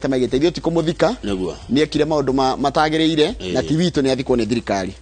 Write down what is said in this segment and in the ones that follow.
Maigĩte ithuĩ ti kũmũthika. Nĩguo. Nĩ ekire maũndũ matagĩrĩire na ti witũ, nĩ athikwo nĩ thirikari.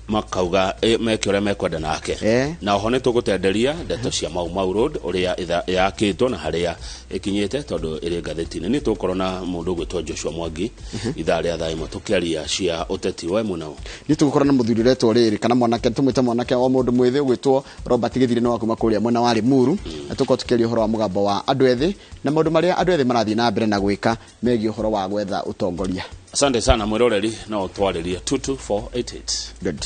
Makauga meke ũrĩa mekwenda nake. Na oho nĩ tũgũtenderia ndeto cia Mau Mau Road, ũrĩa yakĩtwo na harĩa ĩkinyĩte, tondũ ĩrĩ ngathĩti-inĩ. Nĩ tũgũkorwo na mũndũ ũgwĩtwo Joshua Mwangi ithaa rĩa thaa 1 tũkĩaria cia ũteti we mwena. Nĩ tũgũkorwo na mũthuri ũretwo rĩrĩ, kana mwanake, tũmwĩte mwanake, o mũndũ mwĩthĩ ũgwĩtwo Robert Gĩthire, nĩ wa kuma kũrĩa mwena wa Limuru, na tũkorwo tũkĩaria ũhoro wa mũgambo wa andũ ethĩ na maũndũ marĩa andũ ethĩ marathiĩ na mbere na gwĩka megiĩ ũhoro wa gwetha ũtongoria. Asante sana mwĩroreri, no ũtwarĩrie 22488. Good.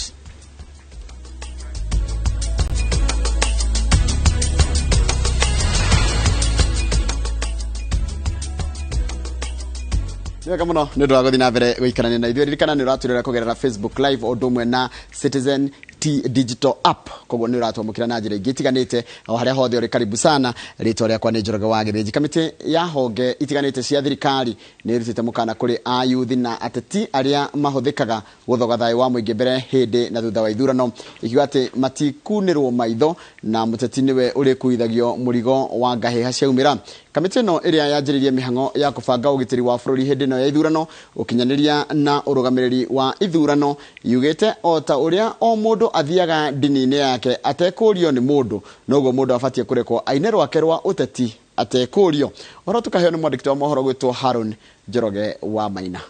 Nĩ wega mũno nĩ ũndũ wa gũthiĩ na mbere gũikarania na ithuĩ. Ririkana nĩ ũratwĩrora kũgerera Facebook Live, o ũndũ ũmwe na Citizen T Digital App, koguo nĩ ũratwamũkĩra na njĩra ingĩ itiganĩte o harĩa hothe ũrĩ. Karibu sana. Rĩtwa rĩakwa nĩ Njoroge wa Gĩthĩnji. Kamĩtĩ ya honge itiganĩte cia thirikari nĩ ĩrutĩte mũkana kũrĩ ayuthi na ateti arĩa mahũthĩkaga gũthoga thayũ wa mũingĩ mbere, hĩndĩ na thutha wa ithurano, ikiuga atĩ matikunĩrwo maitho na mũteti nĩwe ũrĩkuithagio mũrigo wa ngahĩha ciaumĩra. Kamĩtĩ ĩno, ĩrĩa yanjĩrĩirie mĩhang'o ya kũbanga ũgitĩri wa bũrũri hĩndĩ ĩno ya ithurano, ũkinyanĩria na ũrũgamĩrĩri wa ithurano, yugĩte o ta ũrĩa o mũndũ athiaga ndini-inĩ yake atekũrio nĩ mũndũ, noguo mũndũ abatiĩ kũrekwo aine rwake rwa ũteti atekũrio. Ũhoro tũkaheo nĩ mwandĩki wa mohoro gwĩtwo Haron Njoroge wa Maina.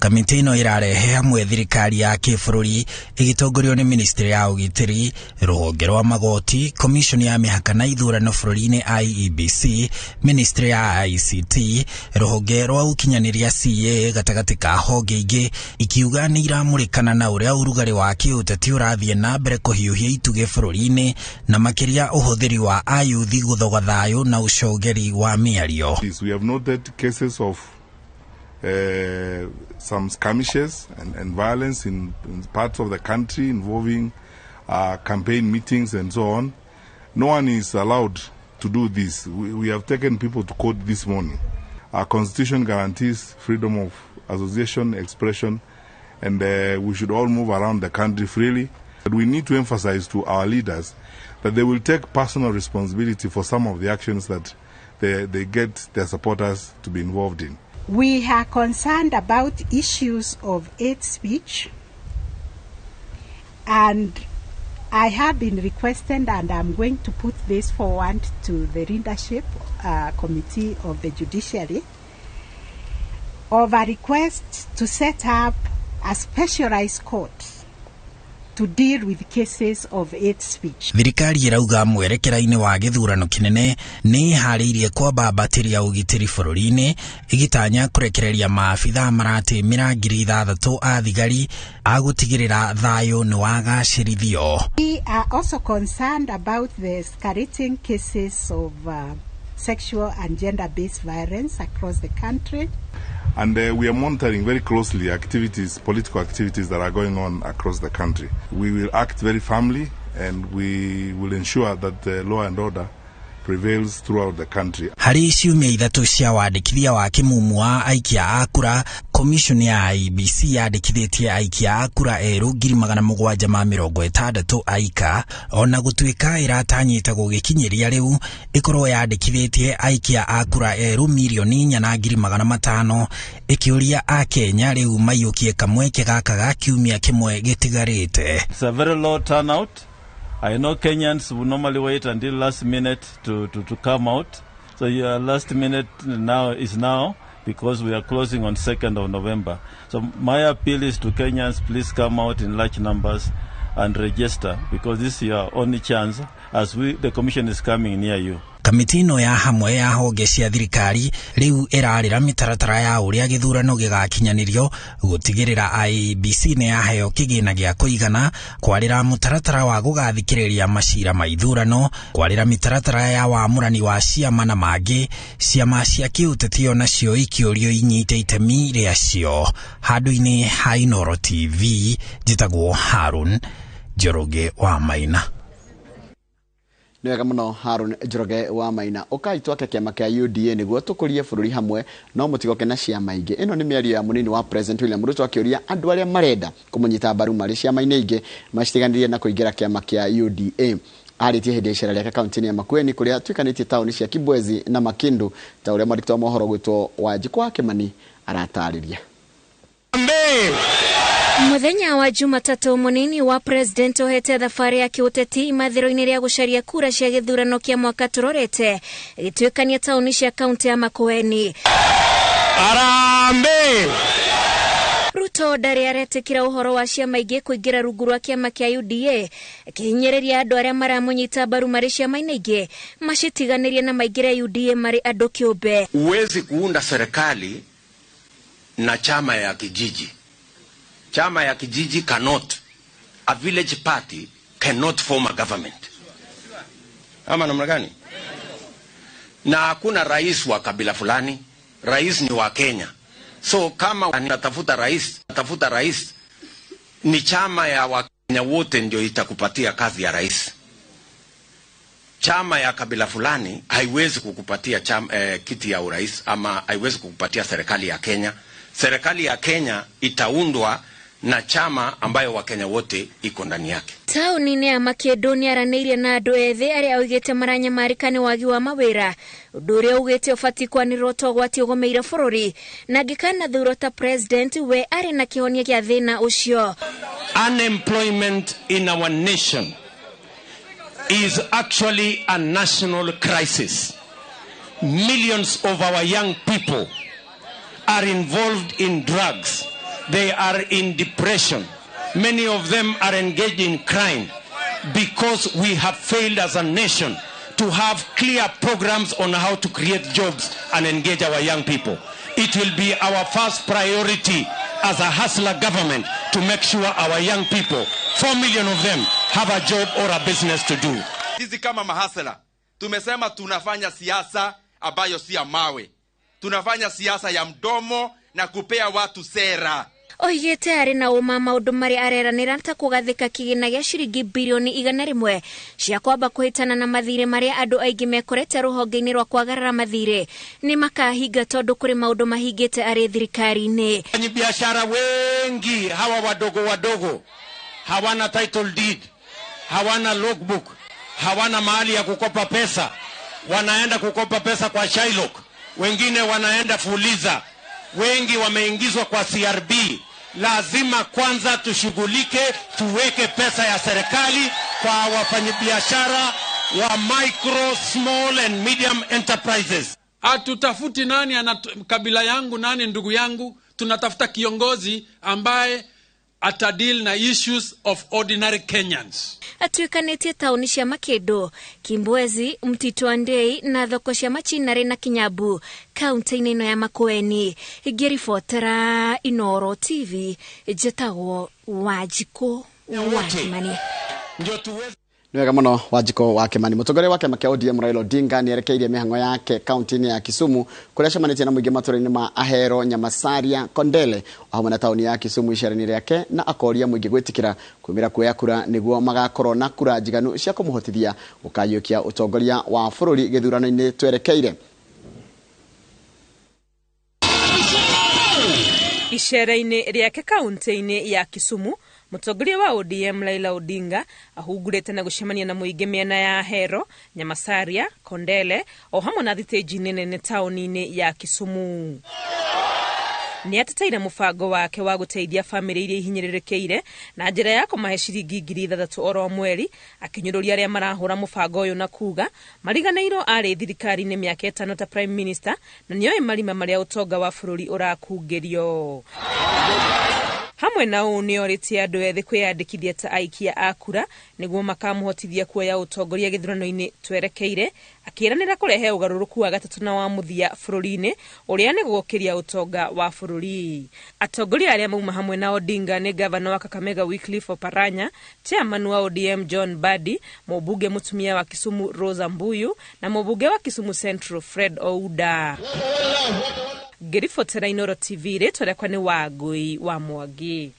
Kamĩtĩ ĩno ĩrarehe hamwe thirikari ya kĩbũrũri ĩgĩtongorio nĩ ministry ya ũgitĩri, rũhonge rwa magoti, commission ya mĩhaka na ithurano bũrũri-inĩ IEBC, ministry ya ICT, rũhonge rwa ũkinyanĩria CA, gatagatĩ ka honge ingĩ, ikiuga nĩ iramũrĩkana na ũrĩa ũrugarĩ wa kĩũteti ũrathiĩ na mbere kũhiũhia itugĩ bũrũri-inĩ, na makĩria ũhũthĩri wa ayuthi gũthoga thayũ na ũcogeri wa mĩario. We have noted cases of some skirmishes and violence in parts of the country involving campaign meetings and so on. No one is allowed to do this. We have taken people to court this morning. Our constitution guarantees freedom of association, expression, and we should all move around the country freely. But we need to emphasize to our leaders that they will take personal responsibility for some of the actions that they get their supporters to be involved in. We are concerned about issues of hate speech, and I have been requested, and I'm going to put this forward to the leadership committee of the judiciary, of a request to set up a specialized court to deal with cases of hate speech. Thirikari ĩrauga mwerekera-inĩ wa gĩthurano kĩnene nĩ ĩharĩirie kwambambatĩria ũgitĩri bũrũri-inĩ, ĩgĩtanya kũrekereria maabitha maratĩmĩra 6,000 a thigari a gũtigĩrĩra thayũ nĩ wagacĩrithio. We are also concerned about the escalating cases of sexual and gender-based violence across the country. And we are monitoring very closely activities, political activities that are going on across the country. We will act very firmly and we will ensure that the law and order prevails throughout the country. Harĩ ciumia 3 cia wandĩkithia wa kĩmumu wa aikia a kura, commission ya IEBC yandĩkithĩtie aikia a kura erũ 760,000 aika, ona gũtuĩka ĩratanyĩte gũgĩkinyĩria rĩu ĩkorwo yandĩkithĩtie aikia a kura erũ 4,500,000, ĩkĩũria akenya rĩu maiyũkie kamweke gaka ga kiumia kĩmwe gĩtigarĩte. It's a very low turnout. I know Kenyans would normally wait until last minute to come out. So your last minute now is now, because we are closing on 2nd of November. So my appeal is to Kenyans, please come out in large numbers and register, because this is your only chance as the commission is coming near you. Kamĩtĩ ĩno ya hamwe ya honge cia thirikari rĩu ĩrarĩra mĩtaratara ya ũrĩa gĩthurano gĩgakinyanĩrio, gũtigĩrĩra IEBC nĩ yaheo kĩgĩna gĩa kũigana, kwarĩra mũtaratara wa gũgathikĩrĩria macira ma ithurano, kwarĩra mĩtaratara ya wamũrani wa ciama na mangĩ. Ciama cia kĩũteti onacio ikĩũrio inyite itemi rĩacio. Handũ-inĩ ha Inooro TV, njĩtagwo Harun Njoroge wa Maina. Nĩ wega mũno Harun Njoroge wa Maina. Ũkai twake kĩama kĩa UDA nĩguo tũkũrie bũrũri hamwe, no mũtigoke na ciama ingĩ. Ĩno nĩ mĩario ya mũnini wa President William Ruto akĩũria andũ arĩa marenda kũmũnyita mbaru marĩ ciama-inĩ ingĩ macitiganĩrie na kũingĩra kĩama kĩa UDA. Arĩtie hĩndĩ ya icera rĩake kaunti-inĩ ya Makueni kũrĩa atuĩkanĩtie taũni cia Kibwezi na Makindu, ta ũrĩa mwandĩki wa mohoro gwĩtwo Wanjikũ wa Kĩmani aratarĩria. Muthenya wa Jumatatũ munini wa president ohete thabarĩ ya kĩũteti imathĩro-inĩ rĩa gũcaria kura cia gĩthurano kĩa mwaka tũrorete gĩtuĩkania taũni cia kaunti ya Makueni. Harambee! Ruto ndarĩ aretĩkĩra ũhoro wa ciama ingĩ kũingĩra rungu rwa kĩama kĩa UDA, akĩhinyĩrĩria andũ arĩa maramũnyita mbaru marĩ ciama-inĩ ingĩ macitiganĩrie na maingĩre UDA marĩ andũ kĩũmbe. Huwezi kuunda serikali na chama ya kijiji. Chama ya kijiji cannot, a village party cannot form a government. Ama namna gani? Na hakuna rais wa kabila fulani, rais ni wa Kenya. So kama anatafuta rais, tafuta rais ni chama ya Wakenya wote ndio itakupatia kazi ya rais. Chama ya kabila fulani haiwezi kukupatia kiti ya urais ama haiwezi kukupatia serikali ya Kenya. Serikali ya Kenya itaundwa na chama ambayo Wakenya wote iko ndani yake. Taũni-inĩ ya Makindu nĩaranĩirie na andũ ethĩ arĩa augĩte maranyamarĩka nĩ wagi wa mawĩra, ũndũ ũrĩa augĩte ũbatiĩ kwanĩrĩrwo ta ũgwati ũgũmĩire bũrũri, na angĩkanathurwo ta president we arĩ na kĩhonia kĩa thĩna ũcio. Unemployment in our nation is actually a national crisis. Millions of our young people are involved in drugs. They are in depression. Many of them are engaged in crime because we have failed as a nation to have clear programs on how to create jobs and engage our young people. It will be our first priority as a hustler government to make sure our young people, 4 million of them, have a job or a business to do. Sisi kama mahasela tumesema tunafanya siasa ambayo si ya mawe. Tunafanya siasa ya mdomo na kupea watu sera. Oigĩte arĩ na ũma maũndũ marĩa areranĩra ta kũgathĩka kĩgĩna gĩa ciringi birioni 100 cia kwamba kũhĩtana na mathirĩ marĩa andũ aingĩ mekorete rũhonge-inĩ rwa kwagarara mathirĩ nĩ makahinga tondũ kũrĩ maũndũ mahingĩte arĩ thirikari-inĩ. Wafanyabiashara wengi hawa wadogo wadogo hawana title deed, hawana logbook, hawana mahali ya kukopa pesa. Wanaenda kukopa pesa kwa Shylock, wengine wanaenda Fuliza, wengi wameingizwa kwa CRB. Lazima kwanza tushughulike, tuweke pesa ya serikali kwa wafanyabiashara wa micro, small and medium enterprises. Hatutafuti nani ana kabila yangu, nani ndugu yangu. Tunatafuta kiongozi ambaye atadeal na issues of ordinary Kenyans. Atuĩkanĩtie taũni cia Makindu, Kimbwezi, Mtito Andei na thoko cia Machinarĩ na Kinyambu kaunti-inĩ ĩno ya Makueni. Ngĩribotera Inooro TV, njĩtagwo Wanjikũ wa Kĩmani. Nĩ wega mũno Wanjikũ wa Kĩmani. Mũtongoria wa kĩama kĩa ODM Raila Odinga nĩerekeirie mĩhang'o yake kaunti-inĩ ya Kisumu kũrĩa acemanĩtie na mũingĩ matũũra-inĩ ma Ahero, Nyamasaria, Kondele o hamwe na taũni ya Kisumu icera-inĩ rĩake, na akoria mũingĩ gwĩtĩkĩra kumĩra kuoya kura nĩguo magakorwo na kura njiganu cia kũmũhotithia gũkayũkia ũtongoria wa bũrũri gĩthurano-inĩ twerekeire. Icera-inĩ rĩake kaunti-inĩ ya Kisumu, mũtongoria wa ODM Raila Odinga ahungurĩte na gũcemania na mũingĩ mĩena ya Ahero, Nyamasaria, Kondele o hamwe na thitĩnji nene taũni-inĩ ya Kisumu. Nĩateteire mũbango wake wa gũteithia bamĩrĩ iria ihinyĩrĩrĩkĩire na njĩra ya kũmahe ciringi 6,000 oro mweri, akinyũrũria arĩa marahũra mũbango ũyũ na kuga mariganĩirwo arĩ thirikari-inĩ mĩaka 5 ta Prime Minister na nĩoĩ marima marĩa ũtonga wa bũrũri ũrakungĩrio. Hamwe na ũũ nĩorĩtie andũ ethĩ kwĩyandĩkithia ta aikia a kura nĩguo makamũhotithia kuoya ũtongoria gĩthurano-inĩ twerekeire, akĩĩranĩra kũrehe ũgarũrũku wa gatatũ na wa mũthia bũrũri-inĩ ũrĩa nĩ gũkĩria ũtonga wa bũrũri. Atongoria arĩa mauma hamwe na Odinga nĩ gavana wa Kakamega Wycliffe Oparanya, chairman wa ODM John Badi, mũmbunge mũtumia wa Kisumu Rosa Mbuyu na mũmbunge wa Kisumu Central Fred Ouda. Ngĩribotera Inooro TV, rĩtwa rĩakwa nĩ Wangũi wa Mwangi.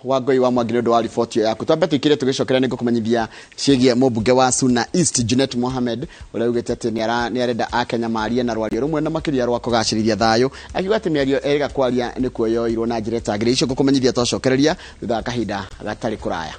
Wangũi wa Mwangi nĩ ũndũ wa riboti ĩyo yaku. Twambe tũikire tũgĩcokera nĩ ngũkũmenyithia ciĩgiĩ mũmbunge wa Suna East Junet Mohamed ũrĩa augĩte atĩ nĩarenda Akenya marie na rwario rũmwe na makĩria rwa kũgacĩrithia thayũ, akiuga atĩ mĩario ĩrĩga kwaria nĩkuo yoirwo na njĩra ĩtagĩrĩire. Icio ngũkũmenyithia twacokereria thutha wa kahinda gatarĩ kũraya.